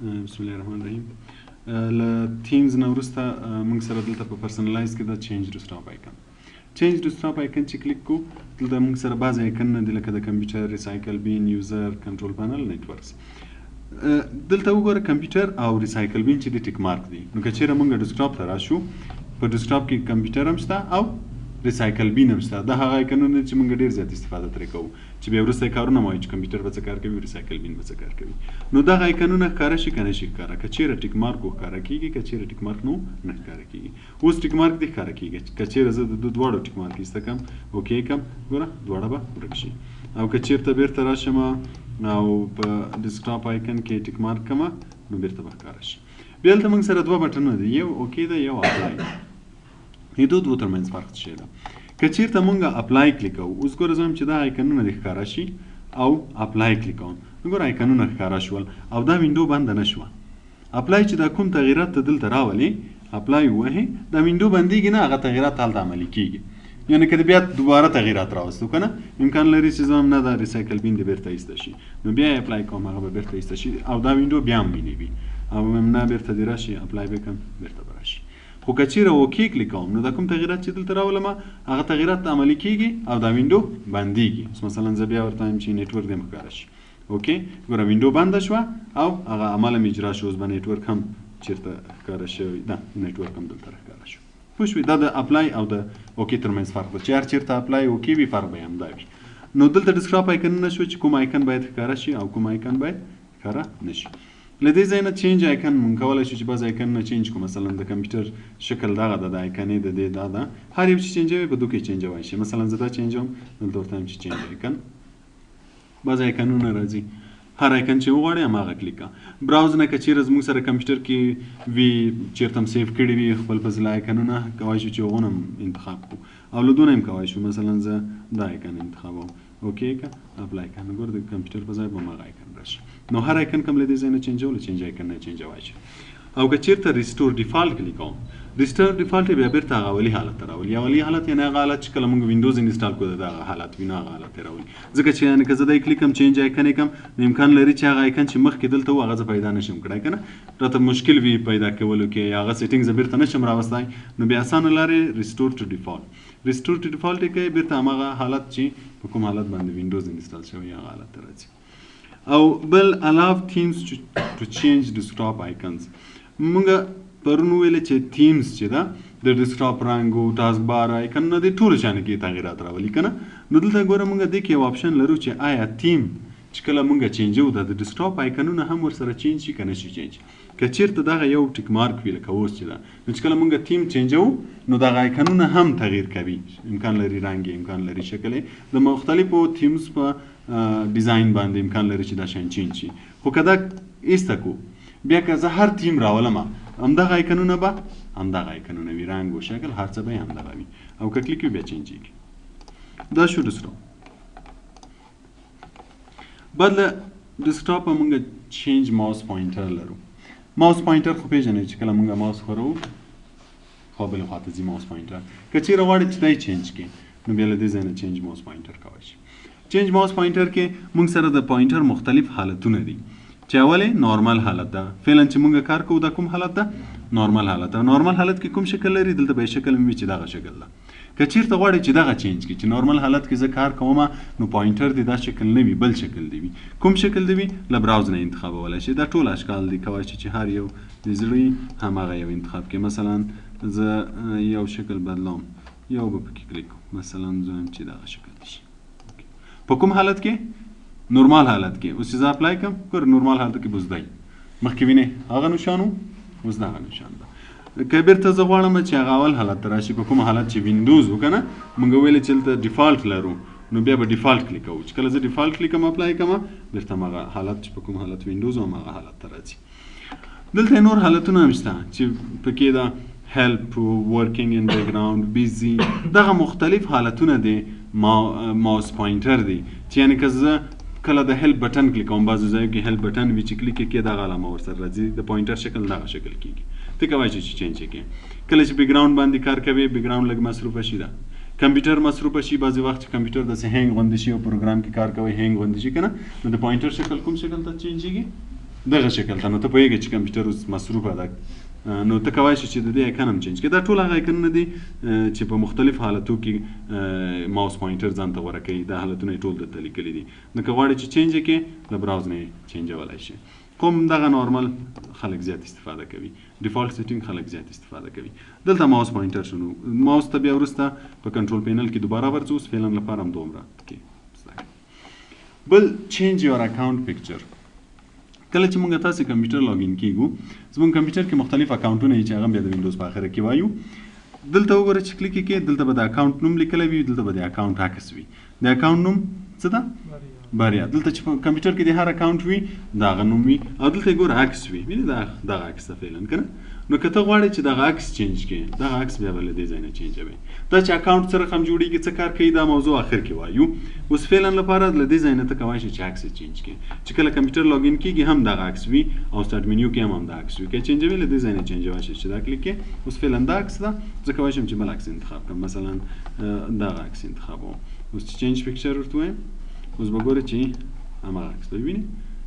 بسم الله الرحمن الرحیم. له themes نه وروسته موږ سره دلته په personalize کې دا change desktop icon، change desktop icon چې کلیک کو، دلته موږ سره بعضې آیکنونه دي لکه د کمپیوټر، recycle bin، user، control panel، networks. دلته وګوره، کمپیوټر او recycle bin چې د tick mark دي. نو که چیرې موږ ډیسکټاپ ته راشو، په ډیسکټاپ کې کمپیوټر هم شته او recycle bin هم شته. دا هغه آیکنونه دي چې موږ ډیر زیات استفاده ترې کوو، چې بیا وروسته کارونه مو چې کمپیوټر به څه کار کوي، recycle bin به څه کار کوي. نو دغه آیکنونه ښکاره شي که نه شي ښکاره؟ که چیرې tick mark ښکاره کیږي، که چیرې tick mark نو نه ښکاره کیږي. اوس tick mark دی، ښکاره کیږي. که چیرې زه د دواړو tick mark ایسته کړم، okay کم، ګوره دواړه به ورک شي. او که چیرته بیرته راشم او په desktop icon کې tick mark کم، نو بیرته به ښکاره شي. بیا دلته موږ سره دوه بټنونه دي، یو okay ده، یو apply. دې دوو ترمنځ فرق څه شی ده؟ که چیرته مونږ apply کلیک کوو، اوس ګوره زه چې دا آیکنونه دې ښکاره شي او apply کلیک کوم، نو ګوره آیکنونه ښکاره شول او دا window بنده نه شوه. apply چې دا کوم تغییرات ته دلته راولي، apply ووهې، دا window بندیږي نه، هغه تغییرات هلته عملي کیږي. یعنی که بیا دوباره تغییرات راوستو که نه، امکان لري چې زه هم نه دا recycle bin دې بیرته ایسته شي، نو بیا یې apply کوم، هغه به بیرته ایسته شي او دا window بیا هم ویني وي. او نه بیرته دې راشي، apply به کړم، بیرته به راشي. خو که چیرې okay کلیک کوم، نو دا کوم تغییرات چې دلته راولم، هغه تغییرات عملي کیږي او دا window بندیږي. اوس مثلا زه بیا ورته وایم چې network دې ښکاره شي، okay، ګوره window بنده شوه او هغه عمل هم اجرا شو. اوس به network هم چیرته ښکاره شوی ده، network هم دلته ښکاره شو. پوه شوې؟ دا د apply او د okay ترمنځ فرق ده، چې هر چیرته apply okay وي، فرق به یې همدا وي. نو دلته desktop آیکنونه شو چې کوم آیکن باید ښکاره شي او کوم آیکن باید ښکاره نه شي. له دې ځای نه change icon مونږ کولی شو چې بعضې آیکنونه change کړو. مثلا د کمپیوټر شکل دغه ده، د آیکنې د دې دا ده، هر یو چې چینجوي په دوه کې چینجوی شي. مثلا زه دا چینجوم، دلته ورته وایم چې change icon، بعضې آیکنونه راځي، هر آیکن چې وغواړې هماغه کلیک کړه. browse نه که چیرې زموږ سره کمپیوټر کې وي، چیرته هم save کړي وي خپل په ځله آیکنونه، کوای شو چې هغونه هم انتخاب کړو او له دونه هم کوای شو. مثلا زه دا آیکن انتخابوم، okay که apply که، نو ګوره د کمپیوټر په ځای به هماغه آیکن راشي. نو هر آیکن کوم له دې ځای نه چینجول، change icon نه چینجوای شي. او که چیرته restore default کلیک کوم، restore default بیا بیرته هغه اولي حالت ته راولي. اولي حالت یعنی هغه حالت چې کله موږ وینډوز install کړو دغه حالت وي، نو هغه حالت ته راولي. ځکه چې یعنی که زه دا کلیک کوم، change icon یې کوم، نو امکان لري چې هغه آیکن چې مخکې دلته و هغه زه پیدا نشم کړای، که نه راته مشکل وي پیدا کولو کې، یا هغه setting زه بیرته نشم راوستای. نو بیا اسانه لارې restore to default، restore to default یې کوي، بیرته هماغه حالت چې په کوم حالت باندې وینډوز install شوی هغه حالت ته راځي. او بل allow themes to change desktop icons. موږ پرون وویل چې themes چې ده د desktop رنګ او task bar icon نه دې ټولو شیانو کې تغییرات راولي که نه. نو دلته ګوره موږ دې کې یو option لرو چې آیا تیم چې کله موږ چینجو دا د desktop آیکنونه هم ورسره change شي که نه شي change. که چیرته دغه یو tick mark وي لکه اوس چې ده، نو چې کله موږ تیم چینجو نو دغه آیکنونه هم تغییر کوي، امکان لري رنګ یې، امکان لري شکل یې، د مختلفو themes په design باندې امکان لري چې دا شیان change شي. خو که دا ایسته کو، بیا که زه هر تیم راولم همدغه آیکنونه به همدغه آیکنونه وي، رنګ و شکل هر څه به یې همدغه وي، او که کلیک وي بیا چینجیږي. دا شو desktop. بعد له desktop موږ change mouse pointer لرو. mouse pointer خو پېژنئ چې کله موږ ماوس ښورو خوا بلې خوا ته ځي mouse pointer. که چیرې غواړئ چې دا یې change کړي، نو بیا له دې ځای نه change mouse pointer کولی شي. change mouse pointer کې موږ سره د pointer مختلف حالتونه دي، چې اول یې نورمال حالت ده. فعلا چې موږ کار کوو دا کوم حالت ده؟ نورمال حالت ده. نورمال حالت کې کوم شکل لري؟ دلته به یې شکل وي چې دغه شکل ده. که چیرته غواړئ چې دغه change کړي، چې نورمال حالت کې زه کار کوم نو pointer دې دا شکل نه وي، بل شکل دی وي. کوم شکل دی وي؟ له browse نه انتخابولی شي. دا ټول اشکال دي، کولی شي چې هر یو د زړه هماغه یو انتخاب کړي. مثلا زه یو شکل بدلوم، یو به پکې کلیک کوم، مثلا زه وایم چې دغه شکل دی شي. په کوم حالت کې؟ نورمال حالت کې. اوس چې زه apply کوم، ګوره نورمال حالت کې بوز دی، مخکې وینې هغه نشان و، اوس دغه نشان ده. که بیرته زه غواړم چې هغه اول حالت ته راشي، په کوم حالت چې وینډوز و که نه، موږ ویل چې دلته default لرو، نو بیا به default کلیک کوو. چې کله زه default کلیک کوم، apply کوم، بیرته هماغه حالت چې په کوم حالت وینډوز و هماغه حالت ته راځي. دلته نور حالتونه هم شته چې پکې ده help، working in background، busy، دغه مختلف حالتونه دي mouse pointer دي، چې یعنی که زه کله د help button کلیک کوم، بعضو ځایو کې help button وي چې کلیک یې کړې دغه علامه ورسره راځي، د pointer شکل دغه شکل کیږي. ته کوای شې چې change یې کړې. کله چې background باندې کار کوي، background لږ مصروفه شي، ده کمپیوټر مصروفه شي، بعضې وخت چې کمپیوټر داسې hang غوندې شي او پروګرام کې کار کوي hang غوندې شي که نه، نو د pointer شکل کوم شکل ته چینجیږي؟ دغه شکل ته، نو ته پوهېږې چې کمپیوټر اوس مصروفه ده، نو ته کوای شې چې د دې icon هم change کړې. دا ټول هغه آیکنونه دي چې په مختلف حالتو کې mouse pointer ځان ته غوره کوي، دا حالتونه یې ټول درته لیکلي دي. نو که غواړې چې change یې کړې له browse نه یې چینجولی شې. کوم دغه نورمال خلک زیات استفاده کوي، default setting خلک زیات استفاده کوي. دلته mouse pointer شنو، ماوس ته بیا وروسته په control panel کې دوباره ورځو، اوس فعلا لپاره هم دومره کې. بل change your account picture. کله چې موږ تاسې کمپیوټر login کیږو، زموږ کمپیوټر کې مختلف اکاونټونه دي چې هغه بیا د وینډوز په اخره کې وایو. دلته وګوره چې کلیک یې کړې، دلته به د اکاونټ نوم لیکلی وي، دلته به د اکاونټ عکس وي. د اکاونټ نوم څه ده؟ بریا. دلته چې په کمپیوټر کې د هر اکاونټ وي د هغه نوم وي، او دلته یې ګوره عکس وي، وینې دغه عکس ده فعلا که نه. نو که ته غواړې چې دغه عکس change کړې، دغه عکس بیا به له دې ځای نه چینجوې. دا چې اکاونټ څه رقم جوړېږي، څه کار کوي، دا موضوع اخر کې وایو. اوس فعلا لپاره له دې ځای نه ته کوای شې چې عکس یې change کړې، چې کله کمپیوټر login کېږي هم دغه عکس وي، او start menu کې هم همدا عکس وي. که چینجوې له دې ځای نه چینجوی شې چې دا کلیک کړې. اوس فعلا دا عکس ده، زه کوای شم چې بل عکس انتخاب کړم، مثلا دغه عکس انتخابوم. اوس چې change picture ورته ووایم، اوس به ګورې چې هماغه عکس به ووینې.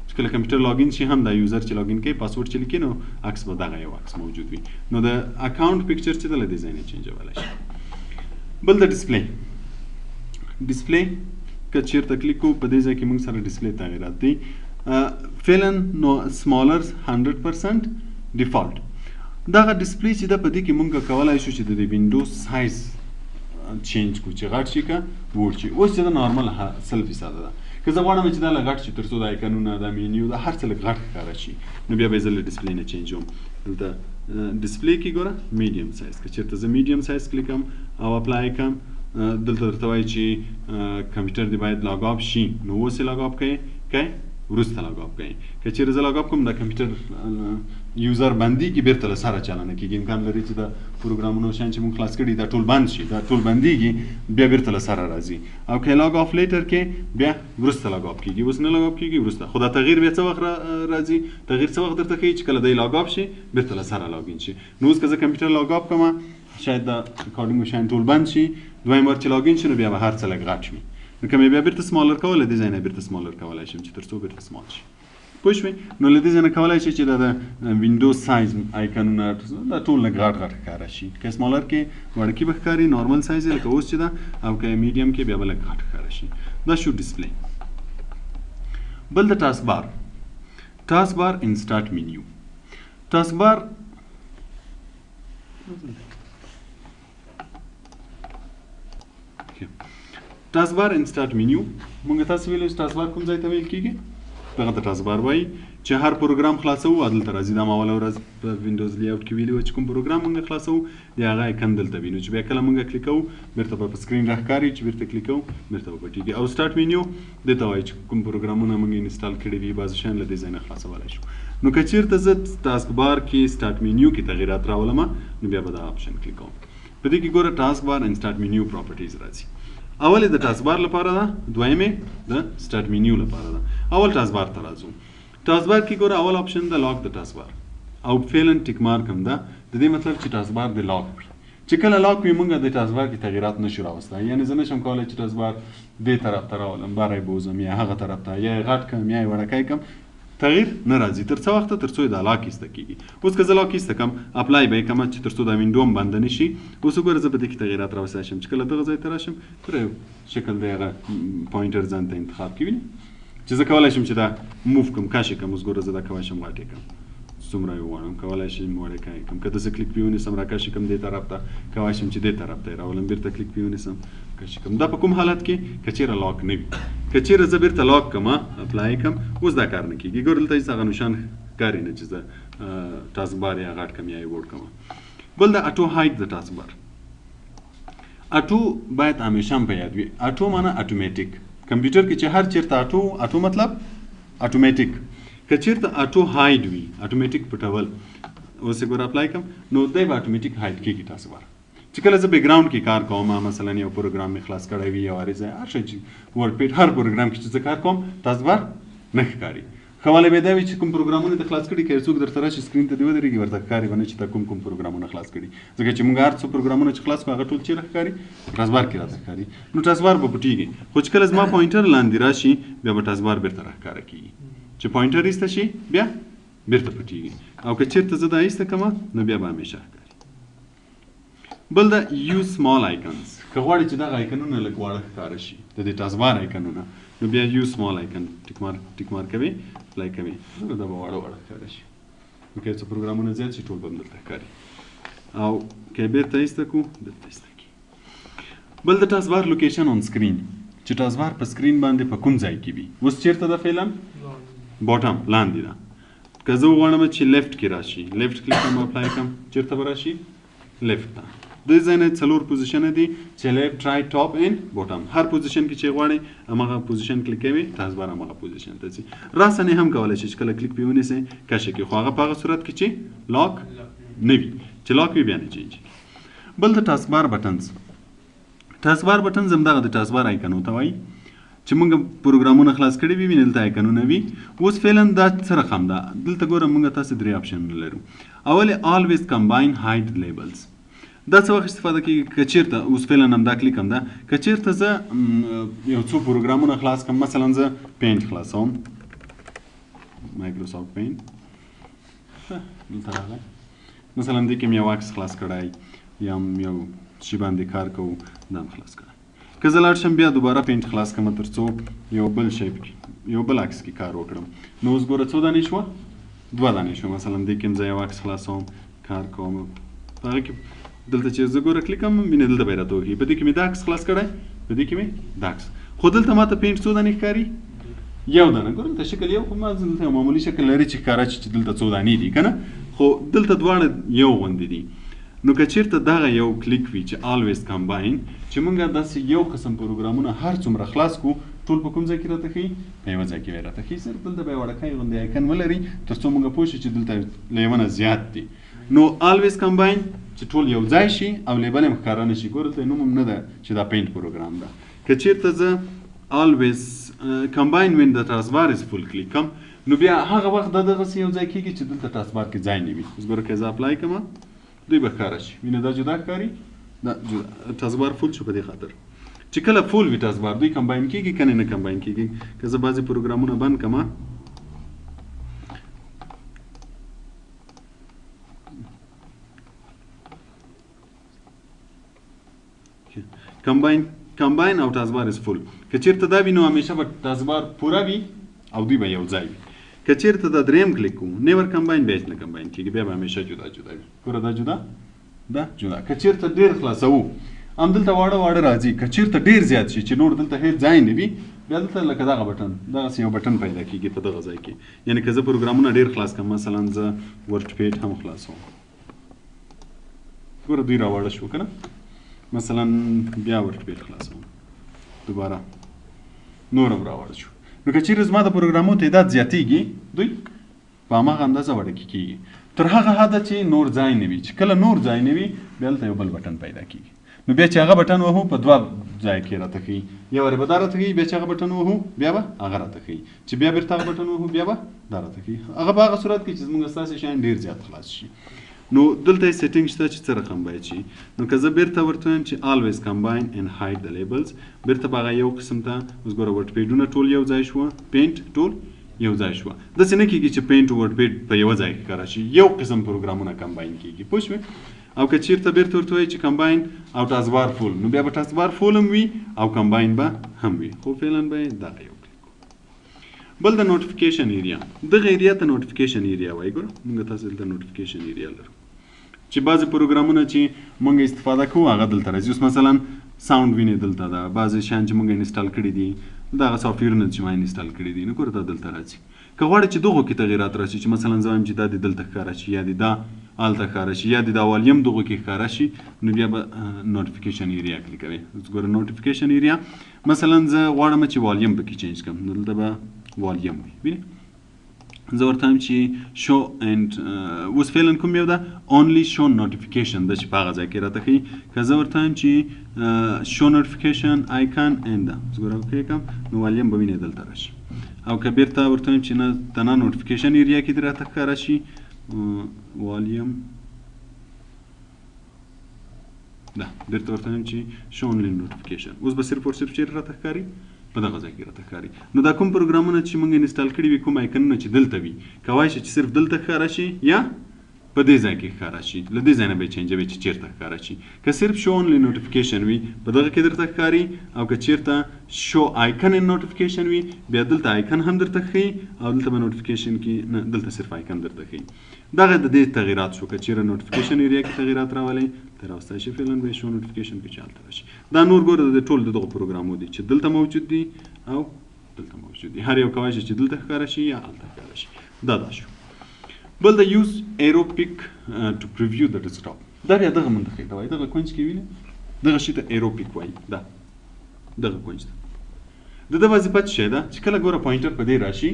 چې کله کمپیوټر login شي، هم دا user چې login کوي پاسورډ چې لیکي، نو عکس به دغه یو عکس موجود وي. نو د اکاونټ picture چې ده له دې ځای نه چینجولی شي. بل د display. display که چیرته کلیک کوو، په دې ځای کې موږ سره display تغییرات دي. فعلا نو smaller 100% default. دغه display چې ده په دې کې موږ کولای شو چې د دې window size change کړو، چې غټ شي که وړ شي. اوس چې ده نارمل 100% ده. که زه غواړم چې دا لږ غټ شي، تر څو د آیکنونه، دا مینیو، دا هر څه لږ غټ ښکاره شي، نو بیا به یې زه له display نه چینجوم. دلته display کې ګوره medium size، که چېرته زه medium size کلیک کړم او apply کړم، دلته درته وایي چې کمپیوټر دې باید log off شي، نو اوس یې log off کوې که وروسته log off کوې. که چېرې زه log off کوم، دا کمپیوټر user بندیږي، بیرته له سره چالانه کېږي. امکان لري چې دا پروګرامونه شیان چې موږ خلاص کړي دا ټول بند شي، دا ټول بندیږي، بیا بیرته له سره راځي. او که log off later کې بیا وروسته log off کېږي، اوس نه log off کېږي وروسته. خو دا تغییر بیا څه وخت راځي؟ تغییر څه وخت درته ښیي چې کله دی log off شي، بیرته له سره login شي. نو اوس که زه کمپیوټر log off کړم، شاید دا recording شیان ټول بند شي، دویم وار چې login شي نو بیا به هر څه لږ غټ وي. نو که مې بیا بیرته smaller کول، له دې ځای نه بیرته smaller کولی شم چې تر څو بیرته small شي. پوه شوې؟ نو له دې ځای نه کولی شي چې دا د window size آیکنونه دا ټول لږ غټ غټ ښکاره شي. که smaller کې وړکي به ښکاري، normal size یې لکه اوس چې ده، او که medium کې بیا به لږ غټ ښکاره شي. دا شو display. بل د task bar. Task bar in start menu. Task bar task bar in start menu. مونږ تاسو ویلو چې task bar کوم ځای ته ویل کېږي؟ دغه ته task bar وایي چې هر پروګرام خلاصوو دلته راځي. دا ما اوله ورځ په Windows layout کې ویلي وو چې کوم پروګرام مونږ خلاصوو د هغه icon دلته وینو، چې بیا کله مونږ کلیک کوو بیرته به په screen راښکاري، چې بیرته کلیک کوو بیرته به پټېږي. او start menu دې ته وایي چې کوم پروګرامونه مونږ install کړي وي، بعضې شیان له دې ځای نه خلاصولی شو. نو که چېرته زه task bar کې start menu کې تغییرات راولم، نو بیا به دا option کلیک کوم. په دې کې ګوره task bar and start menu properties راځي. اول یې د task bar لپاره ده، دویم یې د start menu لپاره ده. اول task bar ته راځو. Task bar کې ګوره اول option ده lock د task bar، او فعلا tick mark هم ده. د دې مطلب چې task bar د lock وي، چې کله lock وي مونږ د task bar کې تغییرات نشو راوستلی. یعنې زه نشم کولی چې task bar دې طرف ته راولم، باره یې بوځم یا هغه طرف ته، یا یې غټ کړم یا یې وړکی کړم، تغییر نه راځي. تر څه وخته؟ تر څو یې دا lock ایسته کېږي. اوس که زه lock ایسته کړم، apply به یې کړم چې تر څو دا window هم بنده نه شي. اوس وګوره زه په دې کې تغییرات راوستلی شم چې کله دغه ځای ته راشم، پر یو شکل دی هغه pointer ځان ته انتخاب کړي، وینې چې زه کولی شم چې دا move کړم، کش یې کړم. اوس ګوره زه دا کولی شم غټ یې کړم، څومره یې وغواړم کولی شم وړکی یې کړم. که داسې کلیک پرې ونیسم راکش یې کړم دې طرف ته، کولی شم چې دې طرف ته یې راولم، بیرته کلیک پرې ونیسم کش یې کړم. دا په کوم حالت کې؟ که چېرې lock نه وي. که چېرې زه بیرته lock کړم، apply کړم، اوس دا کار نه کېږي. ګوره دلته هېڅ هغه نشان ښکاري نه چې زه task bar یا غټ کړم یا یې وړ کړم. بل د auto hide د task bar. Auto باید همیشه هم په یاد وي. Auto معنی اتوماتیک. کمپیوټر کې چې هر چېرته auto، auto مطلب اتوماتیک. که چېرته auto hide وي، اتوماتیک پټول، اوس یې ګوره apply کړم، نو دی به اتوماتیک hide کېږي task bar. چې کله زه background کې کار کوم، مثلا یو پروګرام مې خلاص کړی وي، یو عریضه، هر شی چې WordPad، هر پروګرام کې چې زه کار کوم task bar نه ښکاري. ښه والی به دا وي چې کوم پروګرامونه دې خلاص کړي، که یو څوک درته راشي screen ته دې ودرېږي، ورته ښکاري به نه چې تا کوم کوم پروګرامونه خلاص کړي، ځکه چې موږ هر څو پروګرامونه چې خلاص کړو هغه ټول چېرې ښکاري؟ Task bar کې راته ښکاري. نو task bar به پټېږي، خو چې کله زما pointer لاندې راشي بیا به task bar بیرته راښکاره کېږي. چې pointer ایسته شي بیا بیرته پټیږي، او که چېرته زه دا ایسته کړم نو بیا به همیشه ښکاري. بل دا use small icons، که غواړې چې دغه آیکنونه لږ واړه ښکاره شي، د دې taskbar آیکنونه، نو بیا use small icon tick mark کوي، apply کوي، دا به واړه واړه ښکاره شي. نو که یو څه پروګرامونه زیات شي ټول به هم دلته ښکاري، او که بیرته ایسته کړو دلته ایسته کړي. بل د taskbar location on screen، چې taskbar په screen باندې په کوم ځای کې وي. اوس چېرته ده؟ فعلا bottom لاندې ده. که زه وغواړم چې left کې راشي، left click کوم، apply کوم، چېرته به راشي؟ left ته. د ځای نه څلور position دي چې left، right، top and bottom. هر position کې چې غواړې هماغه position کلیک کوي، taskbar هماغه position ته ځي. راساً یې هم کولی شي چې کله کلیک پرې ونیسې کش کړي، خو هغه په هغه صورت کې چې lock نه وي، چې lock وي بیا نه change. بل د taskbar buttons. Taskbar buttons هم دغه د taskbar آیکنو ته وایي چې موږ پروګرامونه خلاص کړي وي، وینې دلته آیکنونه وي. اوس فعلا دا څه رقم ده؟ دلته ګوره موږ تاسې درې آپشنونه لرو. اول یې always combine hide labels. دا څه وخت استفاده کېږي؟ که چېرته اوس فعلا هم دا کلیک هم ده، که چېرته زه یو څو پروګرامونه خلاص کړم، مثلا زه Paint خلاصوم، Microsoft Paint دلته راغی، مثلا دې کې مې یو عکس خلاص کړی یا یو شي باندې کار کوو، دا هم خلاص کړی. که زه لاړ شم بیا دوباره Paint خلاص کړم تر څو یو بل شی پکې، یو بل عکس کې کار وکړم، نو اوس ګوره څو دانې شوه؟ دوه دانې شوه. مثلا دې کې هم زه یو عکس خلاصوم، کار کوم، په هغه کې دلته چې زه ګوره کلیک کوم، وینې دلته به یې راته وښیي، په دې کې مې دا عکس خلاص کړی، په دې کې مې دا عکس. خو دلته ماته Paint څو دانې ښکاري؟ یو دانه. ګوره دلته شکل یو، خو ما دلته یو معمولي شکل لري چې ښکاره شي چې دلته څو دانې دي که نه، خو دلته دواړه یو غوندې دي. نو که چېرته دغه یو کلیک وي چې always combine، چې موږ داسې یو قسم پروګرامونه هر څومره خلاص کړو ټول په کوم ځای کې راته ښیي؟ په یوه ځای کې به یې راته ښیي. صرف دلته به یې وړوکی غوندې آیکن ولري تر څو موږ پوه شو چې دلته له یوه نه زیات دي. نو always combine چې ټول یو ځای شي او label هم ښکاره نه شي. ګوره دلته یې نوم هم نه ده چې دا Paint پروګرام ده. که چېرته زه always combine when the taskbar is full کلیک کوم، نو بیا هغه وخت دا دغسې یو ځای کېږي چې دلته taskbar کې ځای نه وي. اوس ګوره که زه apply کوم دوی به ښکاره شي، وینه دا جدا ښکاري، دا جدا. taskbar full شو په دې خاطر چې کله full وي taskbar دوی combine کېږي که نه نه combine کېږي. که زه بعضې پروګرامونه بند کړم، combine او taskbar is full، که چېرته دا وي نو همیشه به taskbar پوره وي او دوی به یو ځای وي. که چېرته دا دریم کلیک کوو never combine، بیا هېڅ نه combine کېږي، بیا به همیشه جدا جدا وي. ګوره دا جدا، دا جدا. که چېرته ډېر خلاصوو همدلته واړه واړه راځي، که چېرته ډېر زیات شي چې نور دلته هېڅ ځای نه وي، بیا دلته لکه دغه button، دغسې یو button پیدا کېږي په دغه ځای کې. یعنې که زه پروګرامونه ډېر خلاص کړم، مثلا زه WordPad هم خلاصوم، ګوره دوی راواړه شو که نه، مثلا بیا WordPad خلاصوم دوباره نور هم راواړه شو. نو که چېرې زما د پروګرامو تعداد زیاتېږي دوی په هماغه اندازه وړوکي کېږي تر هغه حده چې نور ځای نه وي. چې کله نور ځای نه وي بیا هلته یو بل button پیدا کېږي. نو بیا چې هغه button وهو په دوه ځای کې راته ښیي، یو وارې به دا راته ښیي، بیا چې هغه button وهو بیا به هغه راته ښیي، چې بیا بېرته هغه button وهو بیا به دا راته ښیي. هغه په هغه صورت کې چې زموږ ستاسې شیان ډېر زیات خلاص شي. نو دلته یې setting شته چې څه رقم باید شي. نو که زه بېرته ورته وایم چې always combine and hide the labels، بېرته به هغه یو قسم ته اوس ګوره WordPad ونه ټول یو ځای شوه، Paint ټول یو ځای شوه. داسې نه کېږي چې Paint او WordPad په یوه ځای کې ښکاره شي، یو قسم پروګرامونه combine کېږي، پوه شوې؟ او که چېرته بېرته ورته وایي چې combine او taskbar full، نو بیا به taskbar full هم وي او combine به هم وي، خو فعلا به یې دغه یو کلیک کوو. بل د notification area، دغه area ته notification area وایي. ګوره موږ تاسو دلته notification area لرو چې بعضې پروګرامونه چې موږ استفاده کوو هغه دلته راځي. اوس مثلا sound وینې دلته ده، بعضې شیان چې موږ install کړي دي، دغه سافټویرونه چې ما install کړي دي، نو ګوره دا دلته راځي. که غواړې چې دغو کې تغیرات راشي، چې مثلا زه وایم چې دا دې دلته ښکاره شي، یا دې دا هلته ښکاره شي، یا دې دا والیم دغو کې ښکاره شي، نو بیا به notification area کلیک کوې. اوس ګوره notification area مثلا زه غواړم چې والیم پکې change کړم، نو دلته به والیم وي. وینې زه ورته وایم چې show and اوس فعلا کوم یو ده only show notification ده چې په هغه ځای کې راته ښیي. که زه ورته وایم چې show notification icon and ده، اوس ګوره okay کړم، نو والیم به وینې دلته راشي. او که بیرته ورته وایم چې نه تنها notification area کې دې راته ښکاره شي، والیم ده، بیرته ورته وایم چې show only notification، اوس به صرف او صرف چیرې راته ښکاري؟ په دغه ځای کې راته ښکاري. نو دا کوم پروګرامونه چې موږ install کړي وي، کوم آیکنونه چې دلته وي، کوای شي چې صرف دلته ښکاره شي یا په دې ځای کې ښکاره شي. له دې ځای نه به یې چینجوي چې چېرته ښکاره شي. که صرف show only notification وي په دغه کې درته ښکاري، او که چېرته show icon in notification وي بیا دلته آیکن هم درته ښیي، او دلته به notification کې نه، دلته صرف آیکن درته ښیي. دغه د دې تغییرات شو. که چېرې notification area کې تغییرات راولئ ته راوستی شي، فعلا به show notification کې چې هلته راشي. دا نور ګوره د ټول د دغو پروګرامو دي چې دلته موجود دي او دلته موجود دي. هر یو کوای شي چې دلته ښکاره شي یا هلته ښکاره شي. دا شو. بل د use arrow pick to preview the desktop. دا بیا دغه منطقې ته وایي، دغه کنج کې وینې دغه شي ته arrow pick وایي. دا دغه کنج ته د ده وظیفه څه شی ده چې کله ګوره pointer په دې راشي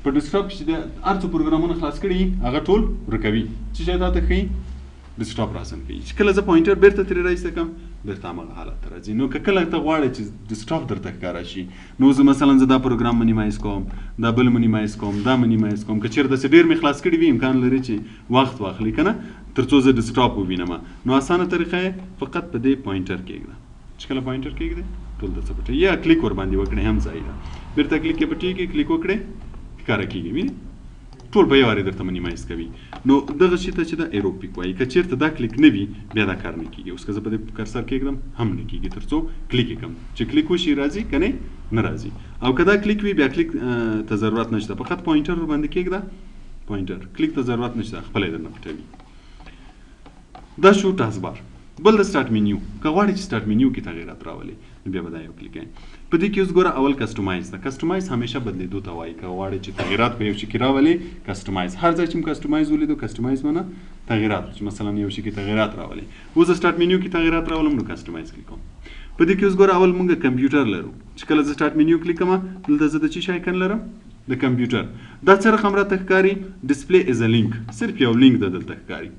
په ډیسکټاپ کې چې د هر څو پروګرامونه خلاص کړي هغه ټول ورکوي. څه شی تاته ښیي؟ ډیسکټاپ راسم کوي. چې کله زه pointer بیرته ترې راایسته کړم بیرته هماغه حالت ته راځي. نو که کله ته غواړې چې ډیسکټاپ درته ښکاره شي، نو زه مثلا زه دا پروګرام minimize کوم، دا بل minimize کوم، دا minimize کوم، که چېرې داسې ډېر مې خلاص کړي وي امکان لري چې وخت واخلي که نه تر څو زه ډیسکټاپ ووینم. نو اسانه طریقه یې فقط په دې pointer کېږده. چې کله pointer کېږدې ټول درڅه پټوي، یا کلیک ورباندې وکړې هم ځای ده، بیرته کلیک یې پټېږي، کلیک وکړې ښکاره کېږي، وینې ټول په یو وارې درته minimize کوي. نو دغه شي ته چې دا arrow pick وایي. که چېرته دا کلیک نه وي بیا دا کار نه کېږي. اوس که زه په دې cursor کېږدم هم نه کېږي تر څو کلیک یې کړم. چې کلیک وشي راځي، که نه نه راځي. او که دا کلیک وي بیا کلیک ته ضرورت نشته، فقط pointer ورباندې کېږده، pointer کلیک ته ضرورت نشته، خپله یې درنه پټوي. دا شو taskbar. بل د start menu. که غواړې چې start menu کې تغییرات راولې نو بیا به دا یو کلیک کوې. په دې کې اوس ګوره اول customize ده. customize همیشه بدلېدو ته وایي. که غواړې چې تغییرات په یو شي کې راولې customize، هر ځای چې موږ customize ولیدو customize معنی تغییرات، چې مثلا یو شي کې تغییرات راولې. اوس د start menu کې تغییرات راولم نو customize کلیک کوم. په دې کې اوس ګوره اول موږ کمپیوټر لرو. چې کله زه start menu کلیک کوم دلته زه د څه شي آیکن لرم؟ د کمپیوټر. دا څه رقم راته ښکاري؟ display as a link، صرف یو لینک ده دلته ښکاري.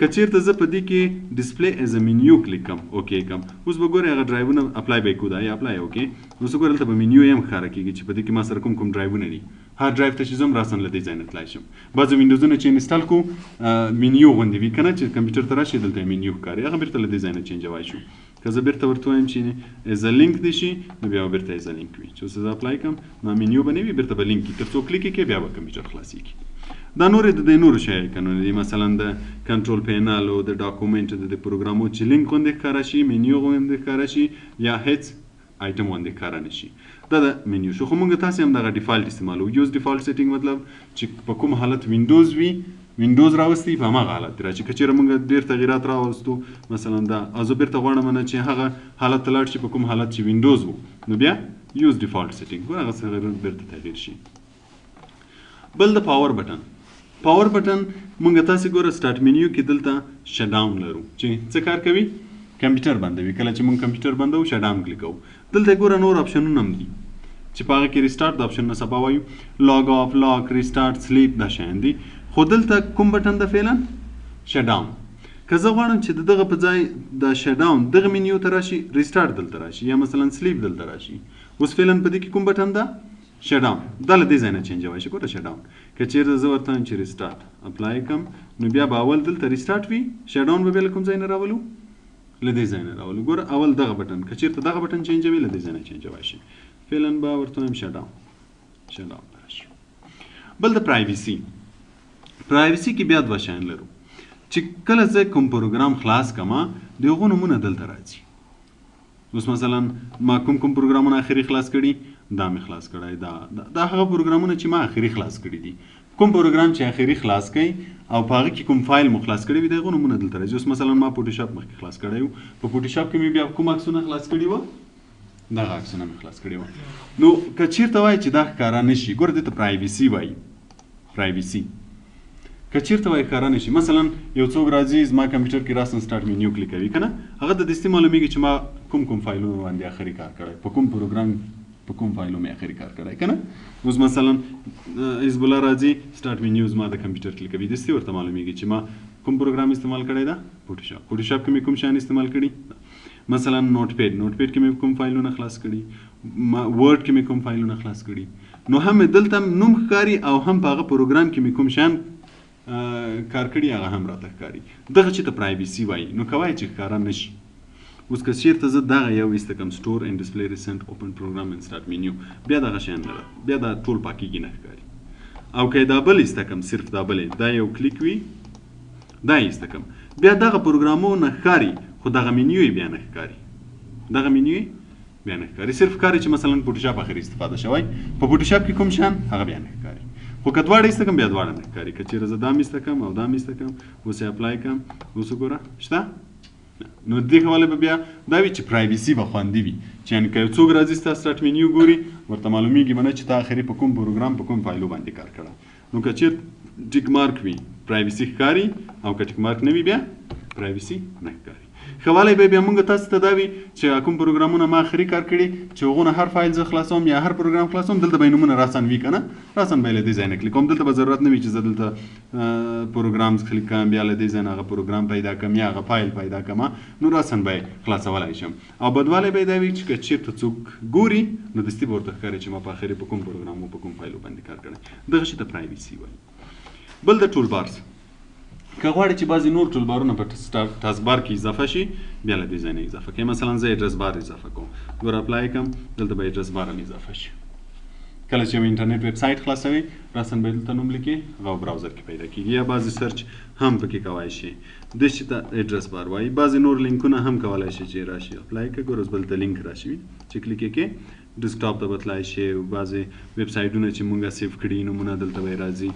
که چېرته زه په دې کې display as a menu کلیک کوم، okay کوم، اوس به ګورئ هغه ډرایوونه apply به یې کړو، دا یې apply okay. اوس ګوره دلته به مینیو یې هم ښکاره کېږي چې په دې کې ما سره کوم کوم ډرایوونه دي. هر ډرایو ته چې ځم راساً له دې ځای نه تلای شم. بعضې وینډوزونه چې install کړو مینیو غوندې وي که نه، چې کمپیوټر ته راشي دلته یې مینیو ښکاري، هغه بېرته له دې ځای نه چینجوای شو. که زه بېرته ورته ووایم چې as a link دې شي نو بیا به بېرته as a link وي. چې اوس زه apply کړم نو مینیو به نه وي، بېرته به لینک کړي، تر څو کلیک یې کړې بیا به کمپیوټر خلاصېږي. دا نورې د دې نورو شی آیکنونه دي، مثلا د control panel او د document د دې پروګرامو چې لینک غوندې ښکاره شي، مینیو غوندې ښکاره شي، یا هیڅ آیټم غوندې ښکاره نه شي. دا د مینیو شو. خو موږ تاسې هم دغه default استعمالوو. use default setting مطلب چې په کوم حالت وینډوز وي، وینډوز راوستي په هماغه حالت راشي. که چېرې موږ ډېر تغییرات راوستو مثلا دا، او زه بېرته غواړم نه چې هغه حالت ته لاړ شي په کوم حالت چې وینډوز و، نو بیا use default setting ګوره هغه څه بېرته تغییر شي. بل د power button. power button مونږ تاسې ګوره start menu کې دلته shut down لرو چې څه کار کوي؟ کمپیوټر بندوي. کله چې مونږ کمپیوټر بندوو shut down کلیک کوو. دلته ګوره نور آپشنونه هم دي چې په هغه کې restart د آپشن نه سبا وایو، log off، lock، restart، sleep، دا شیان دي. خو دلته کوم بټن ده؟ فعلا shut down. که زه غواړم چې د دغه په ځای د shut down دغه مینیو ته راشي، restart دلته راشي، یا مثلا sleep دلته راشي. اوس فعلا په دې کې کوم بټن ده؟ shut down. دا له دې ځای نه چینجوای شي. ګوره shut down که چېرته زه ورته وایم چې restart apply کړم نو بیا به اول دلته restart وي، shut down به بیا له کوم ځای نه راولو؟ له دې ځای نه راولو. ګوره اول دغه بټن، که چېرته دغه بټن چینجوي له دې ځای نه چینجوای شي. فعلا به ورته وایم shut down، shut down به راشي. بل د privacy. privacy کې بیا دوه شیان لرو چې کله زه کوم پروګرام خلاص کړم د هغو نومونه دلته راځي. اوس مثلا ما کوم کوم پروګرامونه اخري خلاص کړي، دا مې خلاص کړی، دا هغه پروګرامونه چې ما اخري خلاص کړي دي. کوم پروګرام چې اخري خلاص کړئ او په هغه کې کوم فایل مو خلاص کړی وي د هغو نومونه دلته راځي. اوس مثلا ما فوټوشاپ مخکې خلاص کړی و، په فوټوشاپ کې مې بیا کوم عکسونه خلاص کړي وو؟ دغه عکسونه مې خلاص کړي وو. نو که چېرته وایي چې دا ښکاره نه شي، ګوره دې ته privacy وایي. privacy که چېرته وایي ښکاره نه شي، مثلا یو څوک راځي زما کمپیوټر کې راساً start menu کلیک کوي که نه، هغه ته دستي معلومیږي چې ما کوم کوم فایلونو باندې اخري کار کړی، په کوم پروګرام په کوم فایلو مې اخري کار کړی که نه. اوس مثلا حزب الله راځي start menu زما د کمپیوټر کلیک کوي، دستي ورته معلومیږي چې ما کوم پروګرام استعمال کړی ده، فوټوشاپ. فوټوشاپ کې مې کوم شیان استعمال کړي، مثلا Notepad، Notepad کې مې کوم فایلونه خلاص کړي، Word کې مې کوم فایلونه خلاص کړي. نو هم مې دلته نوم ښکاري او هم په هغه پروګرام کې مې کوم شیان کار کړي هغه هم راته ښکاري. دغه چې ته privacy وایي، نو کوای چې ښکاره نه شي. اوس که چیرته زه دغه یو ایسته کم، store and display recent open program in start menu، بیا دغه شیان نه بیا دا ټول پاکیږي، نه ښکاري. او که دا بل ایسته کم، صرف دا بل دا یو کلیک وي، دا ایسته کم، بیا دغه پروګرامونه ښکاري، خو دغه مینیو یې بیا نه ښکاري، دغه مینیو یې بیا نه ښکاري. صرف ښکاري چې مثلا فوټوشاپ اخري استفاده شوی، په فوټوشاپ کې کوم شیان هغه بیا نه ښکاري. خو که دواړه ایسته کم بیا دواړه نه ښکاري. که چیرې زه دا هم ایسته کم او دا هم ایسته کم، اوس یې apply کم، اوس وګوره شته. نو دې ښه به بیا دا وي چې privacy به خوندي وي، چې یعنې که یو څوک راځي ستا start menu ګوري، ورته معلومیږي به نه چې تا اخري په کوم پروګرام په کوم فایلو باندې کار کړی. نو که چیرته tick mark وي privacy ښکاري، او که tick mark نه وي بیا privacy نه ښکاري. ښه والی به بیا موږ تاسو ته دا وي چې کوم پروګرامونه ما اخري کار کړي، چې هغونه هر فایل زه خلاصوم یا هر پروګرام خلاصوم، دلته به یې نومونه راساً وي که نه، راساً به یې له دې ځای نه کلیک کوم. دلته به ضرورت نه وي چې زه دلته programs کلیک کړم، بیا له دې ځای نه هغه پروګرام پیدا کړم یا هغه فایل پیدا کړم، نو راساً به یې خلاصولی شم. او بدوالی به یې دا وي چې که چیرته څوک ګوري نو دستي به ورته ښکاري چې ما په اخري په کوم پروګرام او په کوم فایلو باندې کار کړی. دغه شي ته privacy وایي. بل د toolbars، که غواړي چې بعضې نور toolbar ونه په taskbar کې اضافه شي، بیا له دې ځای نه اضافه کوي. مثلا زه address bar اضافه کوم، ګوره apply کوم، دلته به address bar هم اضافه شي. کله چې یو انټرنیټ ویب سایټ خلاصوي، راساً به دلته نوم لیکي، هغه browser کې پیدا کیږي، یا بعضې search هم پکې کوای شي. دې شي ته address bar وایي. بعضې نور لینکونه هم کولی شي چې راشي، apply کړه، ګوره اوس بل ته لینک راشي، چې کلیک یې کړې desktop ته به تلای شي. بعضې ویب سایټونه چې مونږ save کړي نومونه دلته به یې راځي.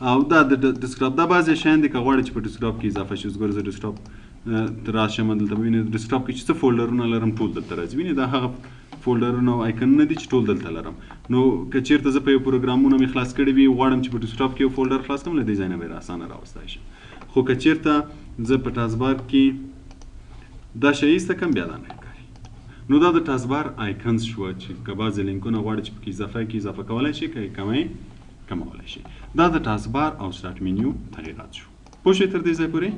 او دا د desktop دا بعضې شیان دي که غواړي چې په desktop کې اضافه شي. اوس ګوره زه desktop ته راشم، دلته به وینې desktop کې چې څه folder ونه لرم ټول دلته راځي. وینې دا هغه folder ونه او icon ونه دي چې ټول دلته لرم. نو که چیرته زه په یو پروګرامونه مې خلاص کړي وي، غواړم چې په desktop کې یو folder خلاص کړم، له دې ځای نه به یې اسانه راوستی شم. خو که چیرته زه په taskbar کې دا شی ایسته کړم، بیا دا نه ښکاري. نو دا د taskbar icons شوه چې که بعضې لینکونه غواړي چې پکې اضافه کړي، اضافه کولی شي، که یې کموي کمولی شي. دا د taskbar او start menu تغییرات شو. پوه شئ تر دې ځای پورې؟